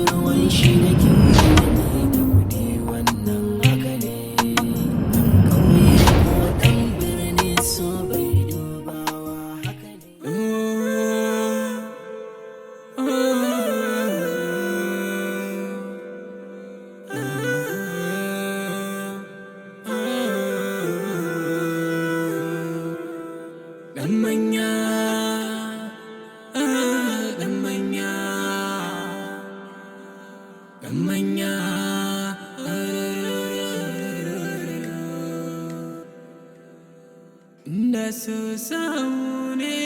Ruwan shi da kyau da kuɗi, wannan haka ne. Ɗan ƙauye ko ɗan birni, so bai dubawa, haka ne. Ɗan manya, ɗan manya, ɗan manya. Inda so samu ne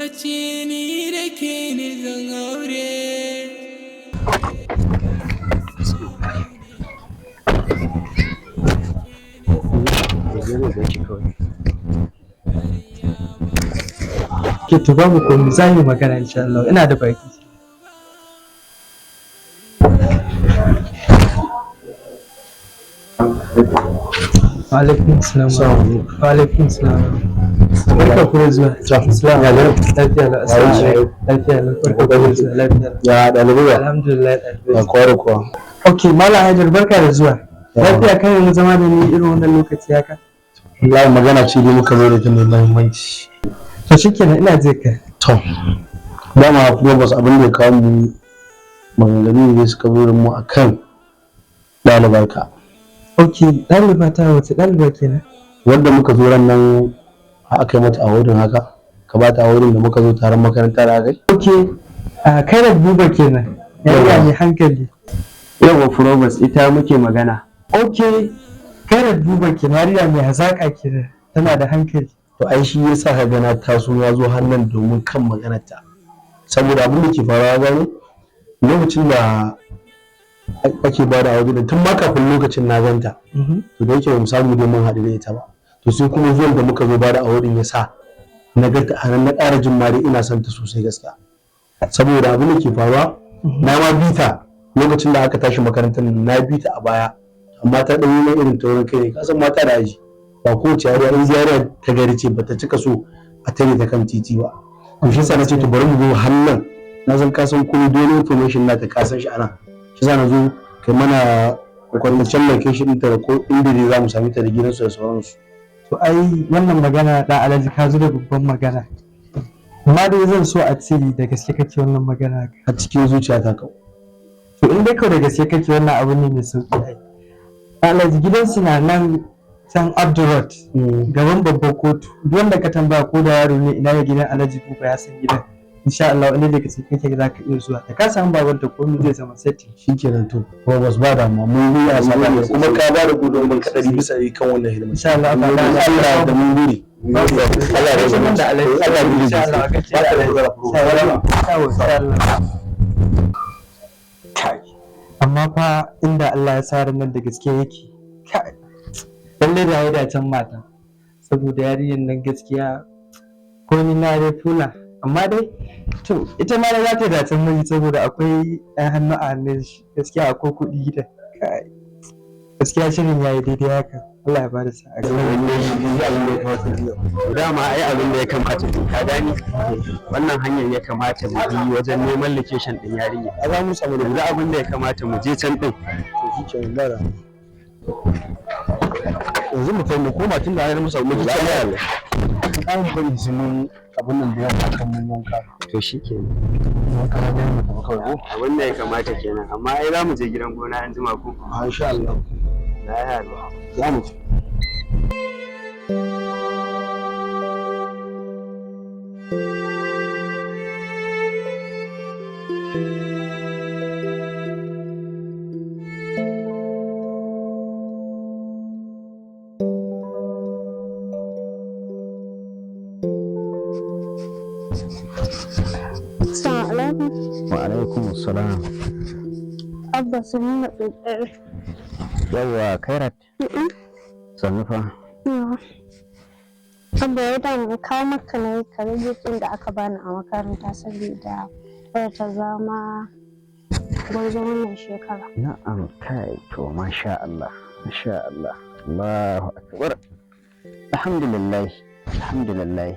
a ce ni da ke ne zan aure. Ke to, babu komai, za mu yi magana insha Allah. Ina da baki. Wa alaikum salam. Wa alaikum salam. Barka ku da zuwa. Assalamu alaikum. Lafiya lau. Assalamu alaikum. Lafiya lau. Barka ku da zuwa. Lafiya lau. Ya ɗalibai ya? Alhamdulillah, ɗalibai. Ya kowa da kowa. Ok, Malam Haidar, barka da zuwa. Lafiya kai mu zama da ni irin wannan lokaci haka? Wallahi magana ce dai muka zo da ita mai muhimmanci. To shikenan, ina jin ka. To, dama Probos, abin da ya kawo mu, maganganu ne suka zo da mu akan ɗalibarka. Ok, ɗaliba ta, wace ɗaliba kenan? Wanda muka zo ran nan aka yi mata a wurin haka, ka ba ta a wurin da muka zo taron makaranta da aka yi. Ok, a Kairat Buba kenan. Yarinya mai hankali. Yawwa Probos, ita muke magana. Ok, Kairat Buba kenan, yarinya mai hazaƙa kenan. Tana da hankali. To ai shi yasa ka ga na taso na zo har nan domin kan maganarta. Saboda abin da ke faruwa, gane, lokacin da ake ba da aure, tun ma kafin lokacin na ganta. To da yake ba mu samu dai mun haɗu da ita ba, to sai kuma zuwan da muka zo ba da auren ya sa na ga ta a nan, na ƙara jin ma dai ina son ta sosai gaskiya. Saboda abin da ke faruwa, na ma bi ta lokacin da aka tashi makarantar nan, na bi ta a baya, amma ta ɗan yi min irin taurin kai ne. Ka san mata da aji, ba kowace yarinya, in yarinya ta gari ce bata cika so a tare ta kan titi ba. To shi yasa na ce to bari mu zo har nan, na san ka san komai, dole information na ta ka san shi anan. Shi yasa na zo kai mana kwatancen location ɗinta da ko inda dai za mu sami ta da gidansu da sauransu. To ai wannan magana da Alhaji, ka zo da babban magana. Amma dai zan so a ce da gaske kake wannan magana. A cikin zuciyata kau. To in dai kawai da gaske kake, wannan abu ne mai sauki ai. Alhaji, gidansu na nan can Abdu Road, gaban babbar kotu. Duk wanda ka tambaya, ko da yaro ne, ina ne gidan Alhaji Buba, ya san gidan. Insha Allah, in dai da gaske kake, za ka iya zuwa. Da ka samu babanta, komai zai zama setting. Shikenan, to Probos, ba damuwa, mun yi a saka ne kuma ka ba da gudunmuwar ka 100% kan wannan hidima. Insha Allah, ba Allah ya da mun gode. Allah ya da Alhaji. Allah ya Insha Allah, a gace da Alhaji. Insha Allah. Kai. Amma fa inda Allah ya sa ran nan da gaske yake. Kai. Lalle da ya dacen mata. Saboda yarinyar nan gaskiya ko ni na dai tula. Amma dai to ita ma za ta dacen miji, saboda akwai ɗan hannu a hannun shi. Gaskiya akwai kuɗi da kai. Gaskiya shirin yayi daidai haka. Allah ya bada sa'a. Dama ai abin da ya kamata mu, ka gani, wannan hanyar ya kamata mu bi wajen neman location din yarinya. A za mu samu da Yanzu abin da ya kamata, mu je can din. To shikenan, ba damuwa. Yanzu mu kai mu koma tun da har mu samu mu ji can. Za mu bari sai mun abin nan da yawa kan mun wanka. To shikenan. Wanka na gani, mu tafi kawai ko? Abin da ya kamata kenan, amma ai za mu je gidan gona an jima ko? A insha Allah. Na yaro. Za mu ci. Assalamu alaikum. Wa alaikum salam. Abba, sun da ƙoƙari. Yawwa Kairat. Sannu fa. Yawa. Abba, ya da mu kawo maka na yi karatu da aka bani a makaranta saboda wadda ta zama gwarzon wannan shekara. Na'am kai, to masha Allah. Masha Allah. Allahu akbar. Alhamdulillah. Alhamdulillah.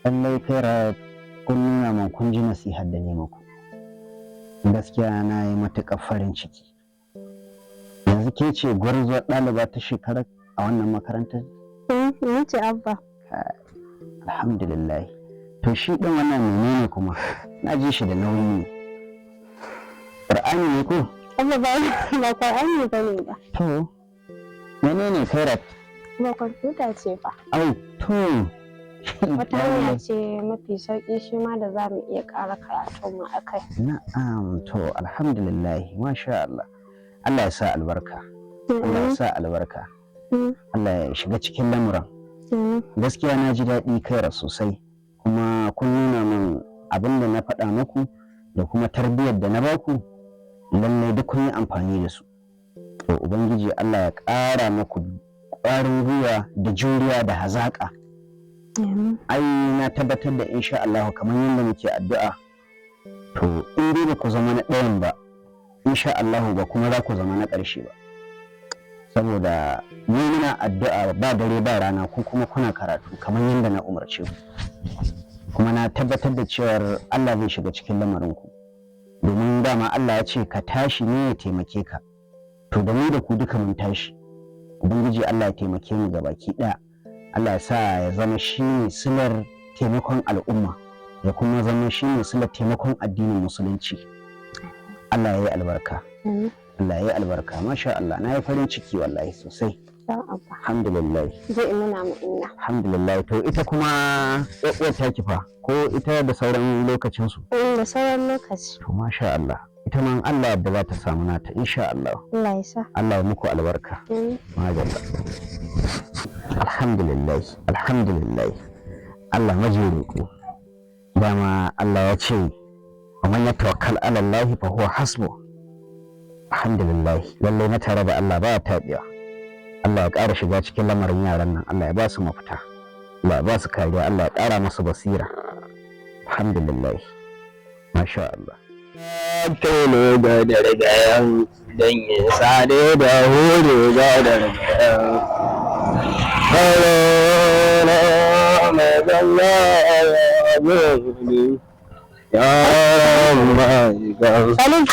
Lallai Kairat, kun nuna min kun ji nasihar da ne muku. Gaskiya na yi matuƙar farin ciki. Yanzu ke ce gwarzuwar ɗaliba ta shekara a wannan makarantar? Ni ce, Abba. Alhamdulillah. To shi ɗin wannan menene kuma? Na ji shi da nauyi ne. Ƙur'ani ne ko? Abba, ba Ƙur'ani ba ne ba. To, menene, Kairat? Ba, kwamfuta ce fa. Au, to. Wata hanya ce mafi sauƙi shi ma da za mu iya ƙara karatun mu a kai. Na'am, to alhamdulillah, masha Allah. Allah ya sa albarka. Allah ya sa albarka. Allah ya shiga cikin lamuran. Gaskiya na ji daɗi, Kaira, sosai. Kuma kun nuna min abin da na faɗa muku da kuma tarbiyyar da na baku, lallai duk kun yi amfani da su. To Ubangiji Allah ya ƙara muku ƙwarin gwiwa da juriya da hazaƙa. Ai na tabbatar da insha Allah, kamar yadda muke addu'a, to in dai ba ku zama na ɗayan ba, insha Allah ba kuma za ku zama na ƙarshe ba, saboda mu muna addu'a ba dare ba rana, ku kuma kuna karatu kamar yadda na umarce ku. Kuma na tabbatar da cewar Allah zai shiga cikin lamarin ku, domin dama Allah ya ce ka tashi ne ya taimake ka. To da mu da ku duka mun tashi. Ubangiji Allah ya taimake mu gabaki ɗaya. Allah ya sa ya zama shi ne silar taimakon al'umma, ya kuma zama shi ne silar taimakon addinin Musulunci. Allah ya yi albarka. Allah ya yi albarka. Masha Allah, na yi farin ciki wallahi sosai. Alhamdulillah. Zai nuna mu inna. Alhamdulillah. To ita kuma uwar taki fa, ko ita da sauran lokacin su? Da sauran lokaci. To masha Allah, ita ma Allah yadda za ta samu nata insha Allah. Allah ya sa. Allah ya muku albarka. Madalla. Alhamdulillah, alhamdulillah. Allah maji roƙo. Dama Allah ya ce wa man yatawakkal ala Allah fa huwa hasbu. Alhamdulillah, lallai na tare da Allah ba taɓewa. Allah ya ƙara shiga cikin lamarin yaran nan, Allah ya ba su mafita. Allah ya ba su kariya, Allah ya ƙara musu basira. Alhamdulillah. Masha Allah. Tono gadar gayan don yin sade da horo gadar gayan. Horo mai zalla ya gudu ya mai gan. Salim.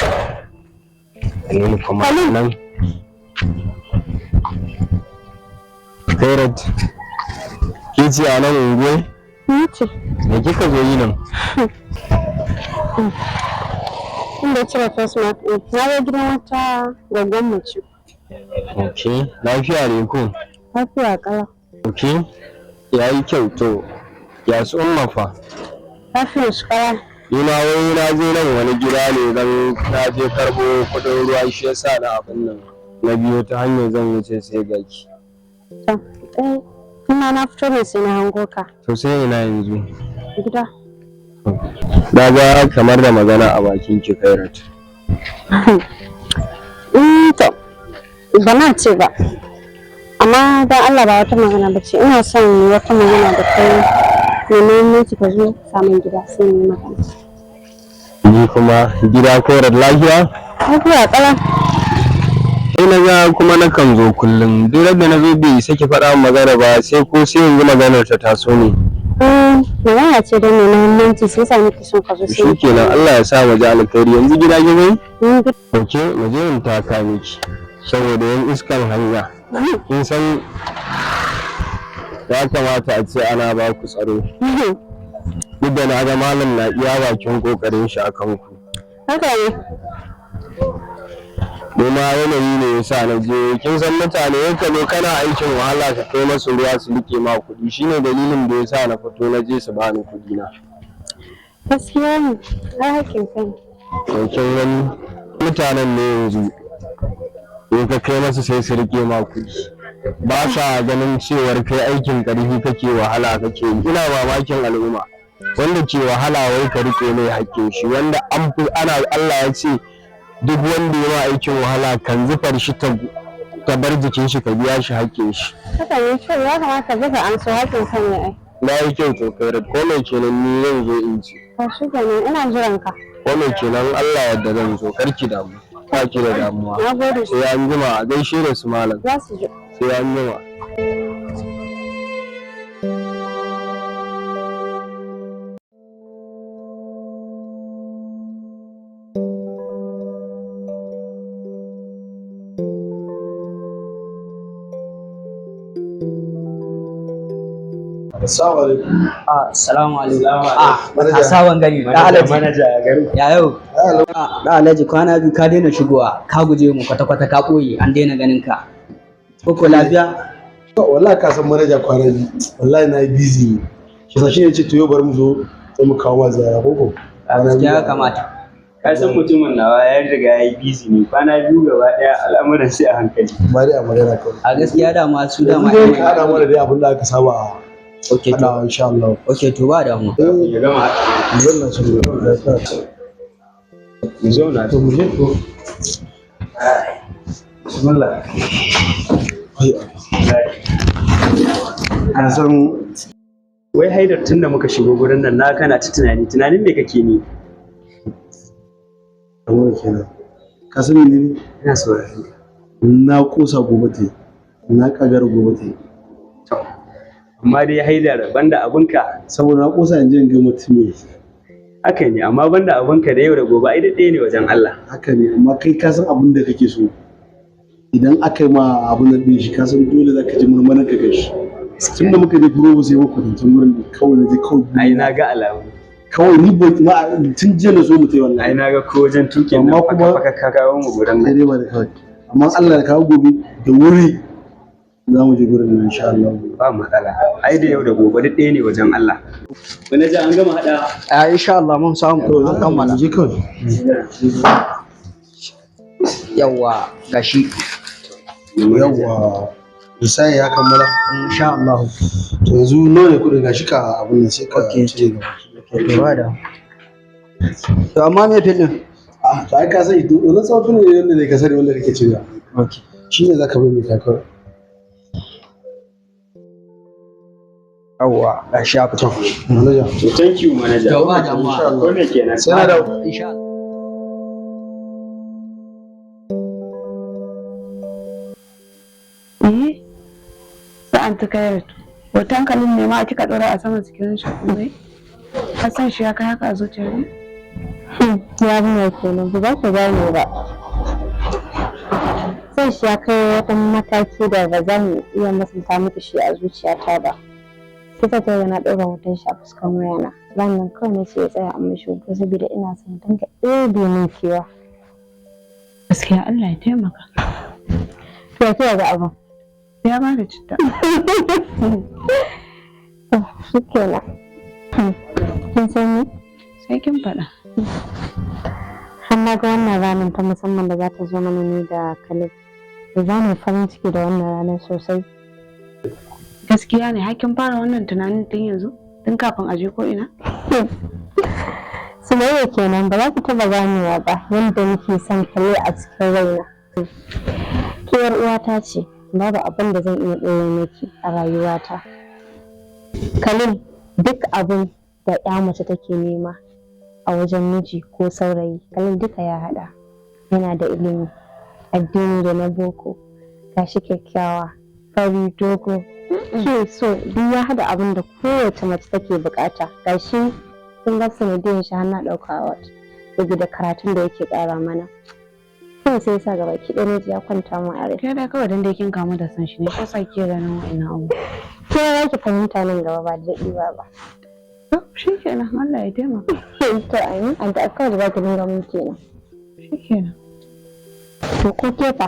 Aminu kuma nan. Kairat, ke ce a nan unguwar? Ni ce. Me kika zo yi nan? Inda cire face mask ɗin. Na zo gidan wata gwaggon mace. Ok, lafiya ne ko? Lafiya ƙalau. Ok, ya yi kyau. To, ya su Umma fa? Lafiyar su ƙalau. Ni ma wai na je nan wani gida ne don na je karɓo kuɗin ruwa, shi yasa na abin nan. Na biyo ta hanyar zan wuce sai ga ki. To, eh, ina na fito ne sai na hango ka. To sai ina yanzu? Gida. Na ga kamar da magana a bakin ki, Kairat. To, ba na ce ba. Amma don Allah, ba wata magana ba ce. Ina son wata magana da kai mai muhimmanci, ka zo samun gida sai mu yi magana. Ni kuma gida, Kairat, lafiya? Lafiya ƙalau. Sai na ga kuma na kan zo kullum. Duk da na zo bai sake faɗa min magana ba, sai ko sai yanzu maganar ta taso ne. Magana ce da mai muhimmanci, sai sa nake son ka zo sai. Shikenan, Allah ya sa mu ji alkhairi. Yanzu gida ki bai? Ok, mu je in taka miki. Saboda yan iskan hanya. Kin san ya kamata a ce ana ba ku tsaro. Duk da na ga malam na iya bakin kokarin shi akan ku. Haka ne. Noma yanayi ne yasa na je. Kin san mutane, yanka ne kana aikin wahala ka kai masu ruwa su rike ma kuɗi, shine dalilin da yasa na fito na je su bani kuɗi na. Gaskiya ne, ai hakkin ka ne. To kin gani, mutanen ne yanzu in ka kai masu sai su rike ma kuɗi, ba sa ganin cewar kai aikin ƙarfi kake, wahala kake yi. Ina mamakin al'umma wanda ke wahala wai ka rike mai hakkin shi, wanda an fi ana Allah ya ce duk wanda ya ma aikin wahala kan zufar shi ta bar jikin shi, ka biya shi hakkin shi. Haka ne, to ya kamata duka an so hakkin ka ne ai. Na yi kyau. To kai, ko mai kenan ni zan zo in ci. To shi kenan, ina jiran ka. Ko mai kenan, Allah yadda zan zo, karki damu. Ba ki da damuwa. Na gode. Sai an jima, a gaishe da su malam. Za su ji. Sai an jima. Assalamu alaikum. Assalamu alaikum. A sabon gari. Da Alhaji. Manaja ya garin. Ya yau. Da Alhaji kwana biyu ka daina shigowa, ka guje mu kwata-kwata ka ɓoye an daina ganin ka. Koko lafiya? Wallahi ka san manaja kwana biyu. Wallahi na yi busy ne. Shi sa shi ne ce to yau bari mu zo sai mu kawo ma ziyara koko. A gaskiya ya kamata. Ka san mutumin nawa ya riga ya yi busy ne kwana biyu gaba daya al'amuran sai a hankali. Ba dai a magana kawai. A gaskiya dama su dama. Yanzu dai ka haɗa mana dai abin da aka saba a Okay to. haɗawa insha Allah. Okay to ba damuwa. Ya gama haɗa. Mu zauna su mu zauna. Mu zauna. To mu je to. Bismillah. Ai, An san Wai Haidar tun da muka shigo gurin nan na kana ta tunani tunanin me kake ne? kamar kenan. Ka san menene? Ina sauraron ka. Na kosa gobe ta yi. Na kagar gobe ta yi. Amma dai Haidar banda abunka Saboda na kosa in je in ga mutum haka ne amma banda abunka da yau da gobe ai da ɗaya ne wajen Allah. Haka ne amma kai ka san abin da kake so. Idan aka yi ma abin da ɗin shi ka san dole za ka ji murmurin ka kai shi. Tun da muka je furo sai muka kwatancin wurin da kawai na je kawai. Ai na ga alamu. Kawai ni ba ma tun jiya na so mu tai wallahi. Ai na ga ko wajen tukin Amma nan kuma- faka faka ka kawo mu gurin Sai nan. dai ba da kawai. Amma Allah ya kawo gobe da wuri za mu je gurin nan insha Allah. Ba matsala. Ai da yau da gobe duk ɗaya ne wajen Allah. Manaja an gama haɗa. A insha Allah mun samu To an kammala. mu je kawai. Yawwa gashi. Yawwa. Lissafi ya kammala. Insha Allah. To yanzu nawa ne kuɗin gashi ka abin nan sai ka Okay. cire gaba. Okay to ba damuwa. To amma me fil din? Ah, to ai ka sani to wannan tsawon ne wanda ne ka sani wanda kake cirewa. Okay. Shi ne za ka bai mai kakar. Yawwa gashi ya fito. Manaja. To thank you manaja. To ba damuwa. Insha Allah. Ko me kenan? Sai na dawo. Insha Allah. Eh, sa'an ta kai rato. Wata hankalin ne ma kika ɗora a saman sikirin shi ne? Ka san shi ya kai haka a zuciyar ne? Yarinya kenan ba za ku gane ba. Son shi ya kai wani mataki da ba zan iya musanta miki shi a zuciyata ba. Sai ta ga na ɗora hoton shi a fuskar wayana. Ranar kawai na ce ya tsaya a mishi hoto saboda ina son dinga ɗebe min kewa. Gaskiya Allah ya taimaka. To ya kika ga abin? Ya ba da citta. To shi kenan. Kin san ni? Sai kin faɗa. Har na ga wannan ranar ta musamman da za ta zo mana ni da Khalil. Za mu farin ciki da wannan ranar sosai. Gaskiya ne har kin fara wannan tunanin tun yanzu? Tun kafin a je ko ina? Sumayya kenan ba za ki taɓa ganewa ba yadda nake son Khalil a cikin raina. Ke yar uwata ce, babu abin da zan iya ɓoye miki a rayuwata. Khalil duk abin da ya mace take nema a wajen miji ko saurayi, Khalil duka ya haɗa. Yana da ilimi, addini da na boko, gashi kyakkyawa, fari dogo. Ke so duk ya haɗa abin da kowace mace take buƙata. Gashi kin ga sanadiyan shi har na ɗauka award saboda karatun da yake ƙara mana. Kawai sai sa gaba ki ɗaya ya kwanta mu a rai. Ke dai kawai dan dai kin kamu da san shi ne ko sai ke ganin wa'annan abu. Ke za ki fahimta nan gaba ba da daɗewa ba. To shikenan Allah ya taimaka. To amin, addu'a kawai da za ki dinga mun kenan. Shikenan. To ko ke fa?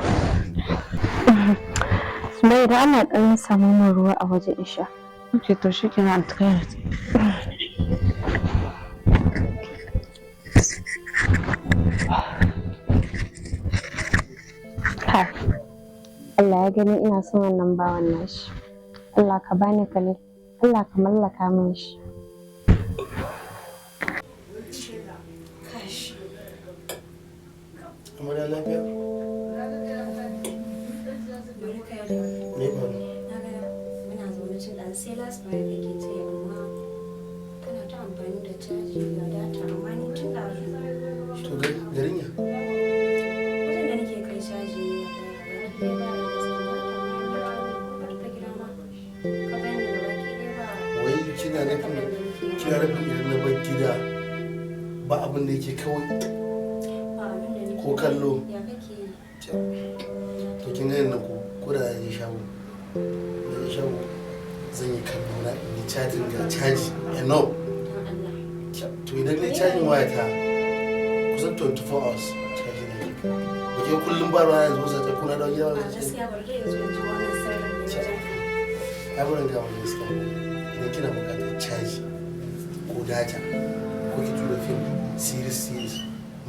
Sumayya da ana ɗan samu min ruwa a waje in sha. Ok to shikenan an ta kai Kai. Allah ya gani ina son wannan bawan nashi. Allah ka bani Khalil. Allah ka mallaka min shi. Amarya lafiya? Me faru? Muna zaune cin ɗan sai last night kake ce amma kana ta amfani da caji ga data amma ni tun ɗazu To garin ya? wajen da nake kai caji ne na gaba ki ɗaya ba gaskiya data ma ba ta gida ma ka bani gaba ki ɗaya ba. Wai kina nufin kina nufin idan na bar gida ba abin da yake kawai Ba abin da nake ko kallo. ya kake yi? To kin ga nan ko da je shago. Da je shago Zan yi kallo na in yi chatting, ga caji enough. To idan na cajin wayata kusan 24 hours caji na ke ba ke kullum, ba ruwa yanzu wasu ko na dawo gida ba. Gaskiya bari dai yanzu in ji wannan sirrin ne wajen ka. Ai bari ga wani gaskiya, idan kina buƙatar caji ko data ko ki tura fim, series series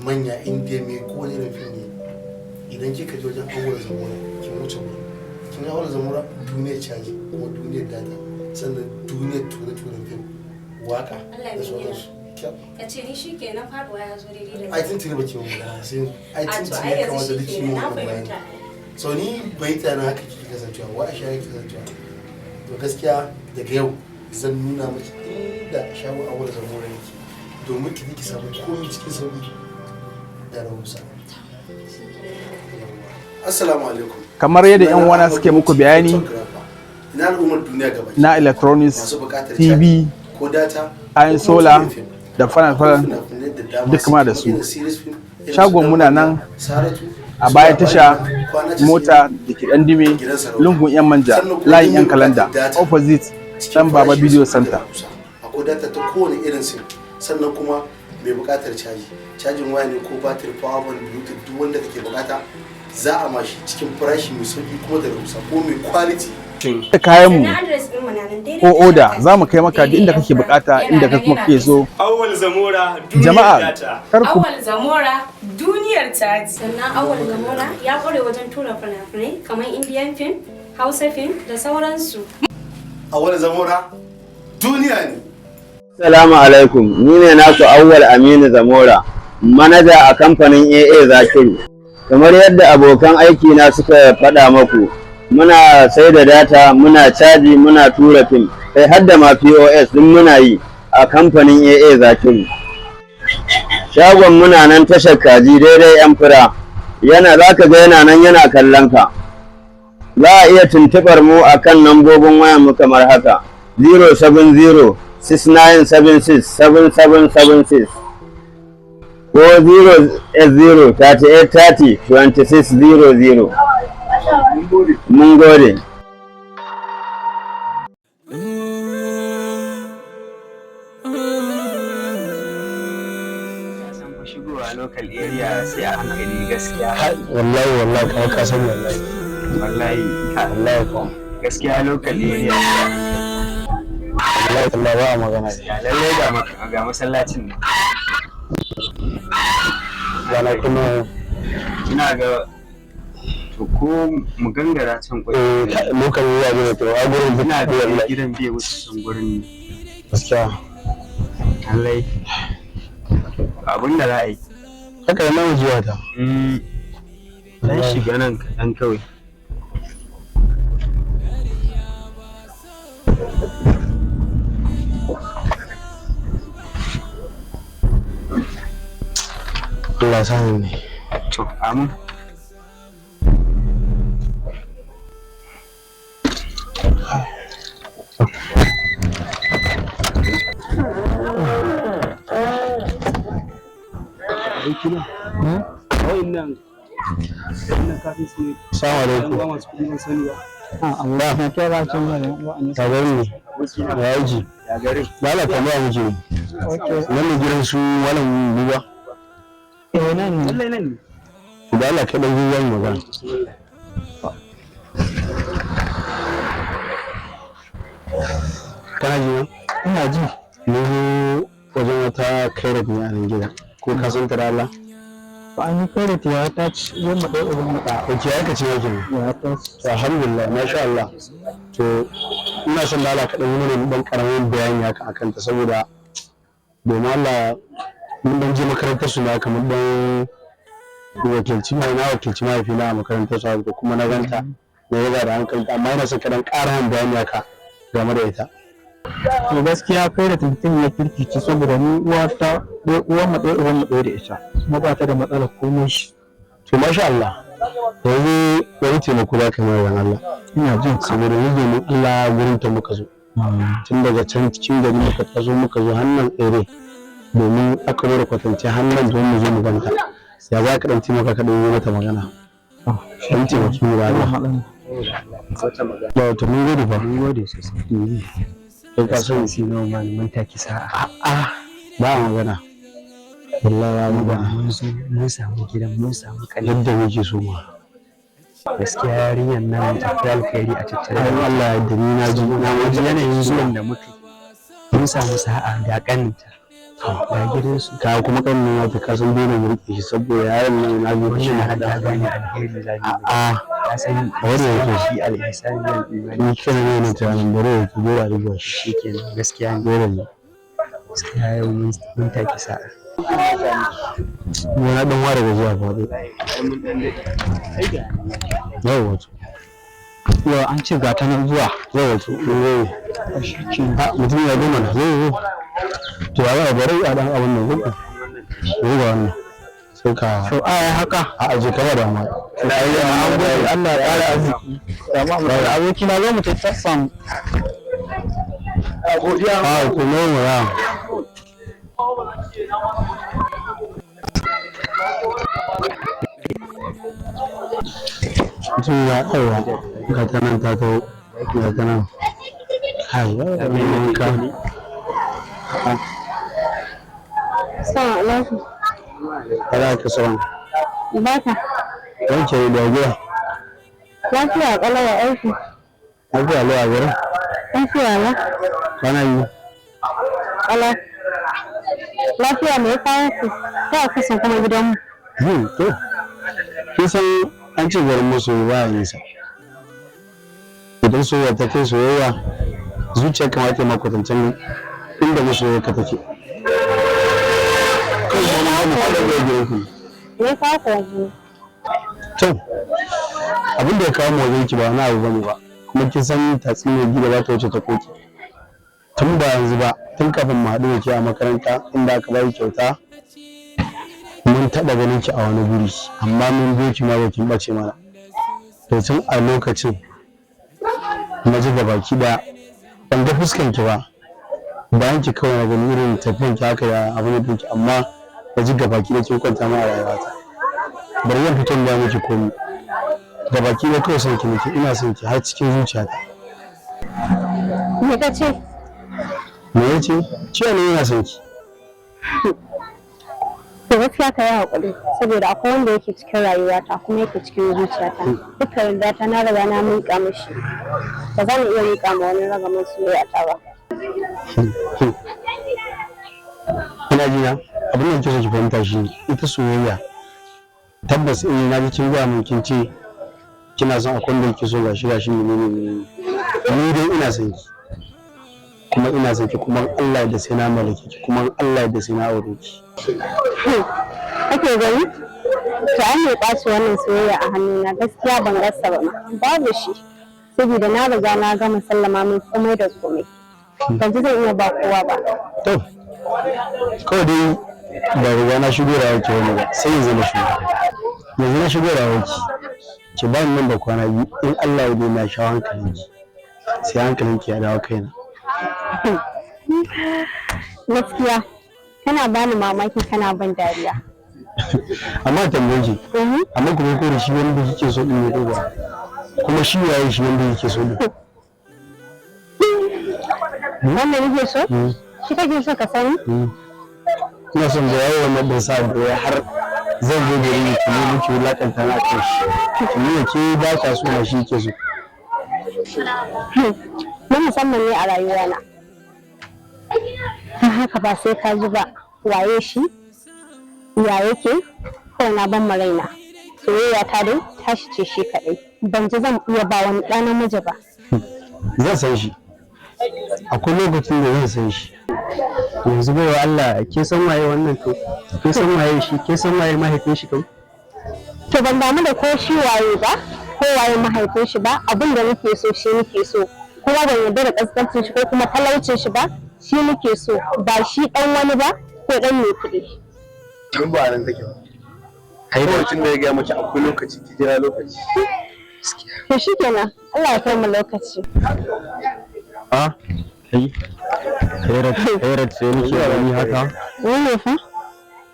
manya, Indiya mai, ko wani irin fim ne, idan kika je wajen Awwal Zamora kin wuce gurin. Kin ga Awwal Zamora, duniyar caji kuma duniyar data, sannan duniyar ture-turen fim, waka Allah da mai gina. sauransu. Ka ce ni shi kenan, faduwa ya zo daidai da Ai tuntuni baki mun magana sai ai A to tuntuni ai ya yanzu kamata duk shi ki kenan mun na wannan bayani. fahimta. So ni bai na haka kike kasancewa wa a share kike kasancewa. To gaskiya daga yau zan nuna miki inda shago Awwal Zamora yake domin ki je ki samu komai cikin sauki da rahusa. Assalamu alaikum. Kamar yadda 'yan uwana suke muku bayani Ina al'ummar duniya gaba na electronics, masu buƙatar TV, ko data, kayan solar da fanal-fanal, fina-finai da dama, duk ma da su. irin series film, irin su Shagon muna nan Saratu, a bayan tasha mota da ke ɗan dime, lungun 'yan manja, layin 'yan kalanda, opposite dan Baba Video Center. Akwai data ta kowane irin sim, sannan kuma mai buƙatar caji, cajin waya ne ko batir, power bank, bluetooth, duk wanda kake buƙata za a mashi cikin farashi mai sauki kuma da rahusa ko mai quality. Da kayan mu Sannan address ɗin mu na nan daidai ko oda, za mu kai maka duk inda kake bukata, inda ka kuma kake so. Awwal Zamora, duniyar Jama'a data. kar ku Awal Zamora, duniyar caji. Sannan Awal Zamora ya kware wajen tura fina-finai kamar Indian film, Hausa film da sauransu. Awwal Zamora duniya ne. Assalamu alaikum, ni ne naku Awwal Aminu Zamora, manaja a kamfanin AA Zakiru. Kamar yadda abokan aiki na suka faɗa maku, muna sai da data, muna caji, muna tura fim, kai har da ma POS duk muna yi a kamfanin AA Zakiru. Shagon muna nan tashar kaji, daidai 'yan fura, yana za ka ga yana nan yana kallon ka. Za a iya tuntuɓar mu a kan lambobin wayan mu kamar haka: 070 6976 7776 ko 080 3830 2600. Mun gode. San fa shigowa local area sai a hankali gaskiya. Wallahi wallahi, kamar ka sani wallahi. Wallahi. Wallahi ko. Gaskiya local area sai a hankali. Wallahi wallahi, ba a magana. Gaskiya lallai ga masallacin nan. Gana kuma. Ina ga to ko mu gangara can kwai. Local area ne, to a gurin. Ina ga gidan bai wuce can gurin ne. Gaskiya. Lallai abin da za a yi. Haka yana zuwa ta. Dan shiga nan kaɗan kawai. Allah ya sani ne. To amin. Abokina, wa'innan wannan kafin su ne. Assalamu alaikum. Yan uwa masu kuɗi, ban sani ba. Allah na kira cin ya gari ne ya aiki. Ya gari. Ba la tambaya muke. Nan ne gidan su malam Buba? Eh, nan ne. Lallai nan ne. Da Allah kai dan Buba mu magana. Kana ji na? Ina ji. Mun zo wajen wata Kairat ne a nan gida, ko ka san ta da Allah? Ba an yi kare ta, ya ta ci uwan mu ɗaya uban mu ɗaya. Ok, aka ce yake ne. Ya ta ci. To alhamdulillah, masha Allah. To ina son da Allah ka dan yi mana dan karamin bayani haka akan ta, saboda domin Allah mun dan je makarantar su ne haka, mun dan wakilci mai na wakilci mahaifina a makarantar su haka, kuma na ganta na yaba da hankali, amma ina son ka dan ƙara min bayani haka game da ita. To gaskiya kai da mutum ya kirkice, saboda ni uwa ta ɗaya uwan mu ɗaya uban mu ɗaya da ita, kuma ba ta da matsalar komai shi. To masha Allah, yanzu wani taimako za ka yi mana dan Allah? Ina jin ka. Saboda ni domin Allah gurin ta muka zo, tun daga can cikin gari muka taso muka zo hannun tsere domin aka zo da kwatance hannun domin mu zo mu ganta. Ya za ka dan taimaka ka dan yi mata magana, dan taimaki mu da Allah? Saboda Allah wata magana. Ba to, mun gode fa. Mun gode sosai. Kai ka sani. Sai nawa ma mun taki sa'a. A ba magana. Wallahi ya Ba ba mun zo mun samu gidan, mun samu kalli. Yadda muke so ma. Gaskiya yarinyar nan akwai alkhairi a tattare Ai da Allah ya yarda, ni na ji na ita. ji. Yanayin zuwan da muka yi, mun samu sa'a, ga kaninta, ga gidansu. Ka kuma kan nuna ta, ka san dole mu rike shi saboda yaron nan na zo shi Wannan na har ta hada. gane alheri za mu yi. A Ka san Bare yake. shi al'insani yan imani. Ni kana ne na tunanin bare yake, dole a rike shi. Shikenan, gaskiya ne. Dole ne. Gaskiya yau mun taki sa'a. Ni na dan ware gajiya fa. Yau wato. Yau an ce ga ta nan zuwa. Yau wato. Yau. A mutum ya gama na zai zo. To ya bari a dan abun nan ko? Zo ga wannan. Sai ka To ai haka. A aje kama da ma. An gode, Allah ya ƙara arziki. Abokina, zo mu tafi samu. A ko ne mu ya. Mutum ya ɗaura, ga ta nan ta taho, ga ta nan. Kai, ya wanka. Assalamu alaikum. Kada ka sauran. Barka. Wanke da gida. Lafiya ƙalau, ya aiki? Lafiya lau a gurin. Lafiya la. Kwana biyu. Ƙalau. Lafiya, me ya kawo ku? Ta kusa kuma gidanmu. To. Kin san an ce garin masoyi ba ya nisa. Idan soyayya ta kai soyayya, zuciya kamata ma kwatancen inda masoyayya ka take. Kai ma mu faɗa da gidan ku. Me ya kawo ku waje? To, abin da ya kawo mu wajen ki ba wani abu bane ba. Kuma kin san tatsuniyar gida ba ta wuce ta koki. Tun ba yanzu ba, tun kafin mu haɗu da ke a makaranta inda aka baki kyauta, mun taɓa ganin ki a wani guri, amma mun biyo ki ma ba kin ɓace mana. To tun a lokacin na ji gabaki ɗaya ban ga fuskan ki ba. Bayan ki kawai na gani, irin tafiyan ki haka da abin da ki, amma na ji gabaki ɗaya kin kwanta ma a rayuwata. Bari zan fito in gaya miki komai. Gabaki ɗaya kawai son ki nake, ina son ki har cikin zuciyata. Me ka ce? Me ya ce? Cewa ne ina son ki. To gaskiya ka yi haƙuri, saboda akwai wanda yake cikin rayuwata kuma yake cikin zuciyata. Dukkan yardata na riga na miƙa mishi. Ba za mu iya miƙa ma wani ragamar soyayyata ba. Ina ji na, abin da nake so ki fahimta shi ne, ita soyayya tabbas in na ji kin gaya min kin ce kina son akwai wanda yake so, gashi gashi, menene menene. Ni dai ina son ki. Kuma ina son ki, kuma Allah da sai na mallake ki, kuma Allah da sai na aure ki. Kake gani? To an mai ƙwace wannan soyayya a hannuna, gaskiya ban gasa ba ma. Babu shi. Saboda na riga na gama sallama mai komai da komai. Ban ji zan iya ba kowa ba. To, kawai dai ba riga na shigo rayuwar ki wani ba, sai yanzu na shigo. Yanzu na shigo rayuwar ki. Ki ba ni nan da kwana 2, in Allah ya dai na shawo hankalin ki. Sai hankalin ki ya dawo kaina. Gaskiya kana bani mamaki, kana ban dariya. Amma tambaye ki, amma kuma ko da shi wanda kike so din ne ko ba? Kuma shi waye shi wanda kike so din? Wanda nake so? Shi kake so ka sani? Ina son da yayi wannan din sa da ya har zan zo gari ki ne miki wulakanta na kan shi. Ki nuna ke ba ka so na, shi ke so. Na musamman ne a rayuwana. Don haka ba sai ka ji ba waye shi, ya yake, kawai na ban ma raina. Soyayya ta dai tashi ce shi kaɗai. Ban ji zan iya ba wani ɗa namiji ba. Zan san shi. Akwai lokacin da zan san shi. Yanzu baiwa Allah, ke san waye wannan? To ke san waye shi? Ke san waye mahaifin shi kam? To ban damu da ko shi waye ba, ko waye mahaifin shi ba, abin da nake so shi nake so. Kuma ban yarda da kaskancin shi ko kuma talaucin shi ba, shi nake so, ba shi ɗan wani ba ko ɗan mai kuɗi. Tun ba nan take ba. Kai lokacin da ya gaya miki akwai lokaci, ki jira lokaci. To shikenan, Allah ya kai mu lokaci. A kai, Khairat, Khairat, sai nake gani haka. Ni ne fa?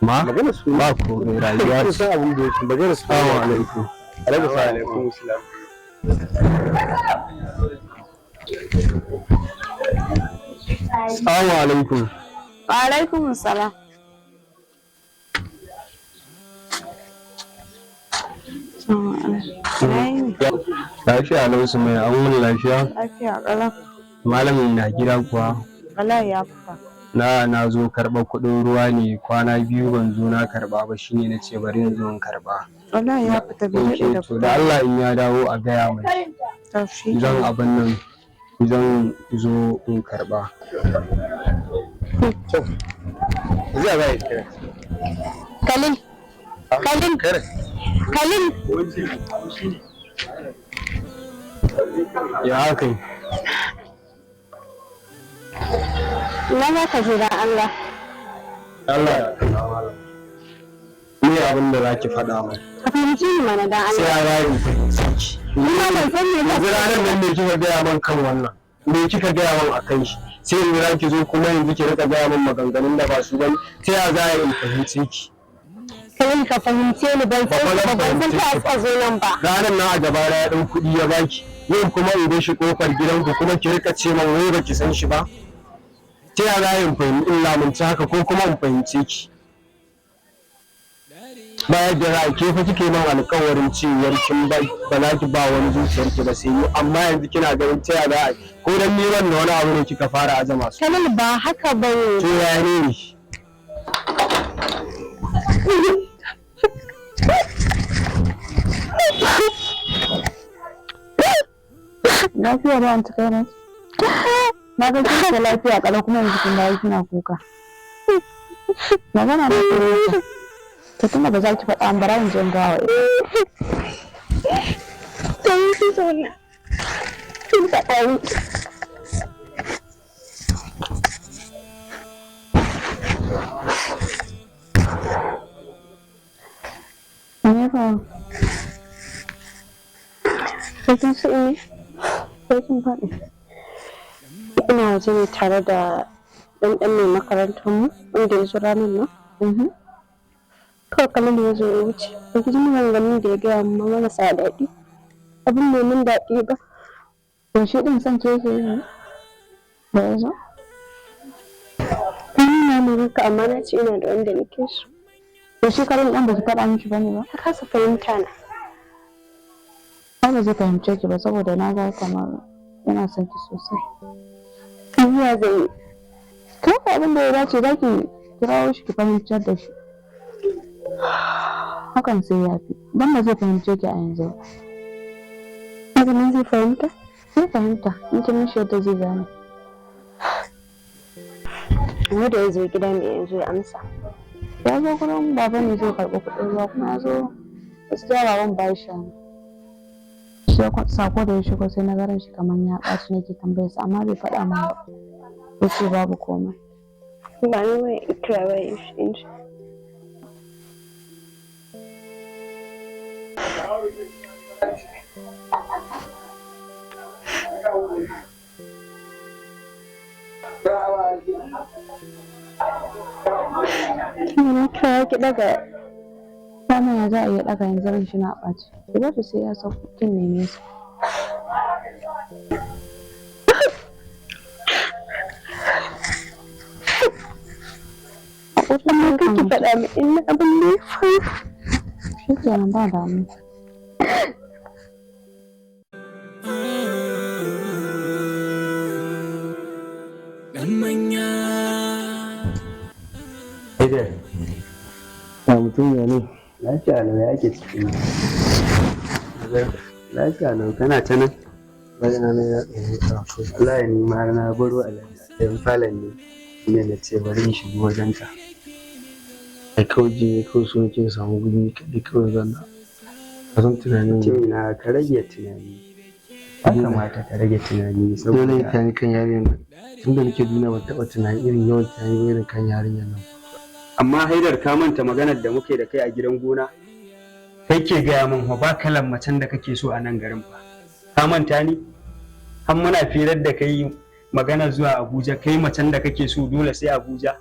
Ma ba ko rayuwa ce. San abin da yake magana su. Assalamu alaikum. Alaikum salam. Assalamu alaikum. Wa alaikum salam. Lafiya lau su mai an wuni lafiya. Lafiya ƙalau. Malamin na gida kuwa. Wallahi ya fita. Na zo karɓar kuɗin ruwa ne, kwana biyu ban zo na karɓa ba, shine na ce bari in zo in karɓa. Wallahi ya fita, bai daɗe da Ok, to da Allah in ya dawo a gaya mai. To shi Zan abin nan, zan zo in karɓa. Zai bai kira. Khalil. Khalil. Khalil. Ya haka yi? Ina za ka je dan Allah? Allah ya kalla malam. Ni abin da zaki faɗa mai. Ka fahimci ni mana dan Sai Allah. ya rayu fahimci ki. Ni ma ban san me Yanzu ranar nan me kika gaya man kan wannan? Me kika gaya man akan shi? Sai yanzu za ki zo kuma yanzu ki rika gaya min maganganun da ba su bane. Ta ya za a yi in fahimce ki? Khalil, ka fahimce ni, ban san Ba ka fa ba, ban zan san ta fahimce ki suka zo nan ba. Ranar nan a gaba na ya ɗau kuɗi ya baki. Yau kuma in bar shi kofar gidanku kuma ki rika ce man wai baki san shi ba. Ta ya za a yi in fahimci in lamunci haka ko kuma in fahimce ki? Ba yadda za a ke fa kike man alƙawarin cewar kin ba ba za ki ba wani zuciyarki ba sai ni, amma yanzu kina ganin ta ya za a yi ko dan ni wannan wani abu ne kika fara azama su. Khalil, ba haka bane. To ya ne? Lafiya ba anti Kairat? Na ga kin da lafiya kalau kuma yanzu kin dawo kina kuka. Magana na kare ta. To tunda ba za ki faɗa an bara in je in gawa ita. To yi ki zauna. Kin faɗa min. Me ya faru? Sai kin so ne? Sai kin faɗi. Ina waje ne tare da ɗan ɗan mai makarantar mu wanda ya zo ranar nan. Kawai Khalil ya zo ya wuce. Ba ki ji maganganun da ya gaya min ba marasa daɗi. Abin bai min daɗi ba. To shi ɗin son ke yake yi ne? Da ya zo? Ni na min haka amma na ce ina da wanda nake so. To shi Khalil ɗin ba ki faɗa mishi bane ba? Ta kasa fahimta na. Ai ba zai fahimce ki ba saboda na ga kamar yana son ki sosai. Ya zan yi? Kawai abin da ya dace za ki kirawo shi ki fahimtar da shi. Hakan sai ya fi. Don ba zai fahimce ki a yanzu ba. Maganin zai fahimta? Zai fahimta in kin mishi yadda zai gane. Amma da ya zo gida mai yanzu ya amsa. Ya zo gurin baba ne zai karɓi kuɗin ruwa kuma ya zo gaskiya baban ba shi hannu. Sai sako da ya shigo sai na garan shi kamar ya ɓaci, nake tambayar sa amma bai faɗa min ba. Ya ce babu komai. Ba ni waya in kira waya in shi. Kina kira ki daga. Dama ya za a iya ɗaga yanzu ran shi na ɓaci. Ki bar shi sai ya sauko kin neme sa. Amma kar ki faɗa min inna abin da ya faru. Shi kenan, ba damuwa. Dan manya. Haidar. Ya mutum ya ne? Lafiya lau, ya ake ciki? Lafiya lau, kana ta nan? Bayan na ya ɗaya karatu. Wallahi ni ma na baro a ɗayan falon ne. Shine na ce bari in shigo wajenka. Ai kawai ji ne kawai so nake in samu guri ni kaɗai kawai zanna. Ka san tunanin Mutum na ka rage tunani. Ya kamata ka rage tunani dole saboda tunani kan yarinyar nan. Tunda nake duniya ban taɓa tunani irin yawan tunani ba irin kan yarinyar nan. Amma Haidar, ka manta maganar da muke da kai a gidan gona? Kai ke gaya min fa ba kalan macen da kake so a nan garin fa. Ka manta ni? Har muna firar da kai magana zuwa Abuja, kai macen da kake so dole sai Abuja.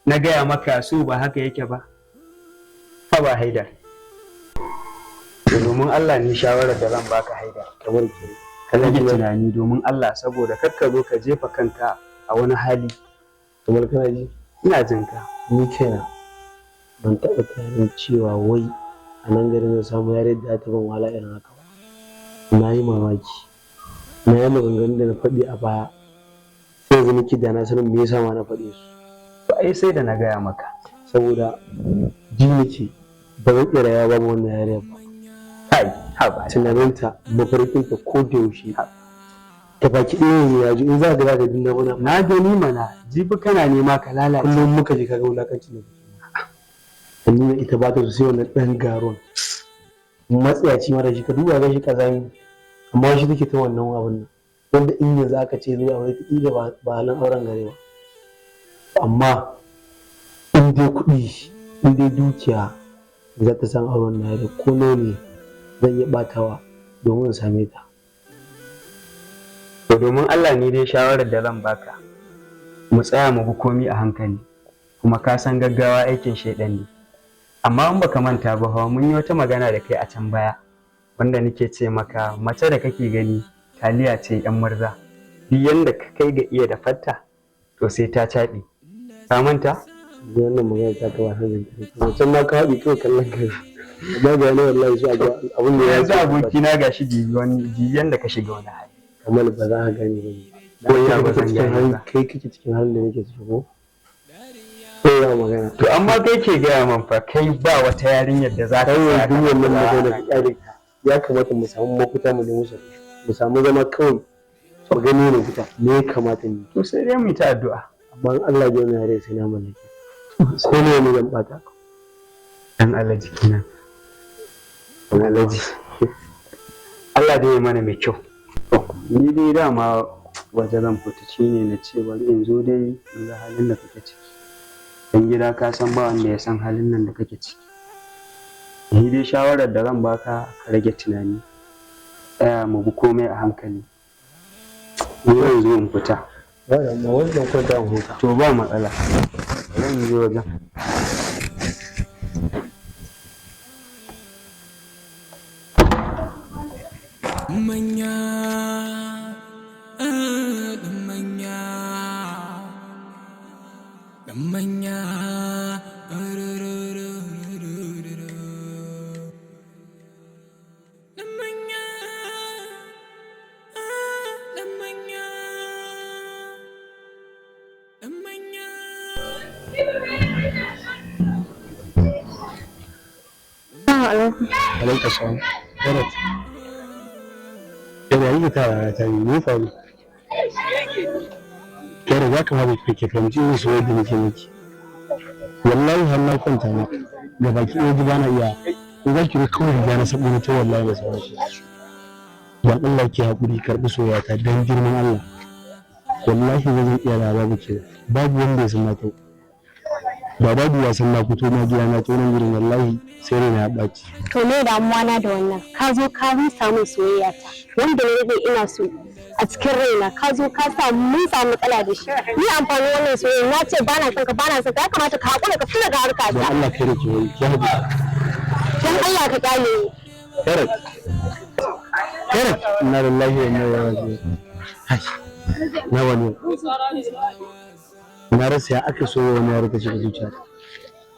Na gaya maka so ba haka yake ba. Haba Haidar. To domin Allah ne shawarar da zan baka haida. Kamar ke. Ka rage tunani domin Allah saboda kar ka zo ka jefa kanka a wani hali. Kamar kana ji? Ina jin ka. Ni kaina ban taɓa tunanin cewa wai a nan garin zan samu yare da ta ban wahala irin haka ba. Na yi mamaki. Na yi maganganun da na faɗi a baya. Sai yanzu nake da na sanin me yasa ma na faɗe su. To ai sai da na gaya maka. Saboda ji nake ba zan iya rayuwa babu wannan yariyar ba. Kai, haba. Tunaninta, mafarkinta ko da yaushe. Ta baki ɗaya yanzu ya ji in za ka ga ka dinga mana. Na gani mana, jibi kana nema ka lalace. Kullum muka je kaga wulakancin da kuke. Nuna ita ba ta so sai wannan ɗan garon. Matsiyaci mara shi ka duba ga shi kazami. Amma shi take ta wannan abun nan. Wanda in yanzu aka ce zuwa aure ta ƙila ba halin auren gare ba. Amma in dai kuɗi, in dai dukiya za ta san auren na da ko nawa ne zan iya ɓatawa domin in same ta. To domin Allah ne dai shawarar da zan baka. Mu tsaya mu bi komi a hankali. Kuma ka san gaggawa aikin shaiɗan ne. Amma in baka manta ba hawa mun yi wata magana da kai a can baya. Wanda nake ce maka mace da kake gani taliya ce yan murza. Duk yanda ka kai ga iya da fatta to sai ta caɓe. Ka manta? Wannan magana ta ka ba san ta. Wancan ma ka haɗi kawai kallon kai. Amma ga wani wallahi su abin da ya Yanzu abokina gashi jibi wani jibi yanda ka shiga wani hali. Kamal ba za ka gane ba ne. Ko ya ba zan gane ba. Kai kake cikin halin da nake ciki ko? Ko ya magana. To amma kai ke gaya man fa kai ba wata yarinyar da za ka Kai tsaya duk ka wannan kula magana ka kyale ta. Ya kamata mu samu mafita mu nemo solution. Mu samu zama kawai mu gani ne fita me ya kamata mu yi. To sai dai mu yi ta addu'a. Amma in Allah ya wani rai sai na mallake. Ko ne ne zan bata. Dan Allah jikina. Dan Allah Allah dai ya mana mai kyau. Ni dai dama waje zan fita shine na ce bari in zo dai in ga halin da kake ciki. Dan gida ka san ba wanda ya san halin nan da kake ciki. Ni dai shawarar da zan baka ka rage tunani. Tsaya mu bi komai a hankali. Ni zan zo in fita. Ba da amma wani dan kwanta in huta. To ba matsala. Bari in je wajen. Manya, ɗan manya, ɗan manya, ɗan manya, ɗan manya, ɗan manya. Assalamu alaikum. Alaikum salam. Janet. Yana yi ta rana ta yi me faru? Janet ya kamata ki fahimci irin soyayya da nake miki. Wallahi har na kwanta ma ga baki ɗaya ji ba na iya. Ko za ki ga kawai riga na sabo na ta wallahi da sauransu. Dan Allah ki haƙuri karɓi soyayya ta dan girman Allah. Wallahi ba zan iya rayuwa babu ke babu wanda ya san na tau. Ba babu wasan na fito na gida na tonon gurin wallahi sai raina ya ɓaci. To me damuwa na da wannan? Ka zo ka rusa min soyayya ta. Wanda na rage ina so a cikin raina ka zo ka sa mun samu matsala da shi. Ni amfanin wannan soyayya na ce bana son ka bana son ka ya kamata ka haƙura ka fita daga harka Don ta. Allah kai da ki wai ki haƙuri. Dan Allah ka kyale ni. Kare. Kare. Inna lillahi wa inna ilaihi raji'un. Hai. Na wani. Na rasa ya aka so wani yare ta shiga zuciyata.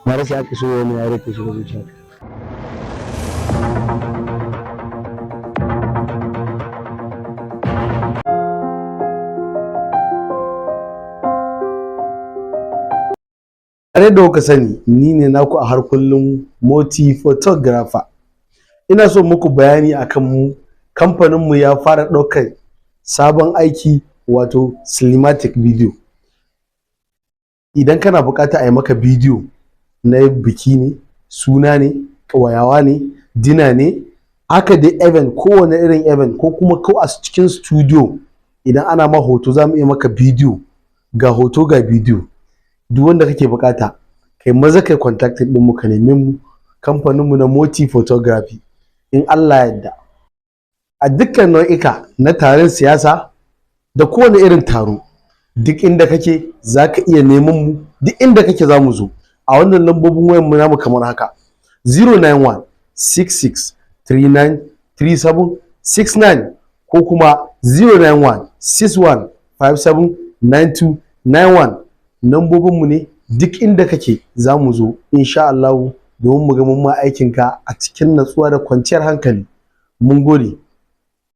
Na rasa ya aka so wani yare ta shiga zuciyata. Tare da kuka sani ni ne naku a har kullum Moti Photographer. Ina so muku bayani akan mu kamfaninmu ya fara ɗaukar sabon aiki wato cinematic video. Idan kana buƙata a yi maka bidiyo na biki ne, suna ne, ƙawayawa ne, dina ne, haka dai event kowane irin event ko kuma ko a cikin studio idan ana ma hoto za mu iya maka bidiyo ga hoto ga bidiyo. Duk wanda kake bukata kai maza kai contact din mu ka neme mu kamfanin mu na Moti Photography in Allah yarda a dukkan nau'ika na taron siyasa da kowane irin taro duk inda kake zaka iya neman mu duk inda kake za mu zo a wannan lambobin wayan mu namu kamar haka 091 66 39 37 69 ko kuma 091 61 57 92 91. Nambobinmu ne, duk inda kake za mu zo insha Allah domin mu ga mun ma aikinka a cikin natsuwa da kwanciyar hankali. Mun gode.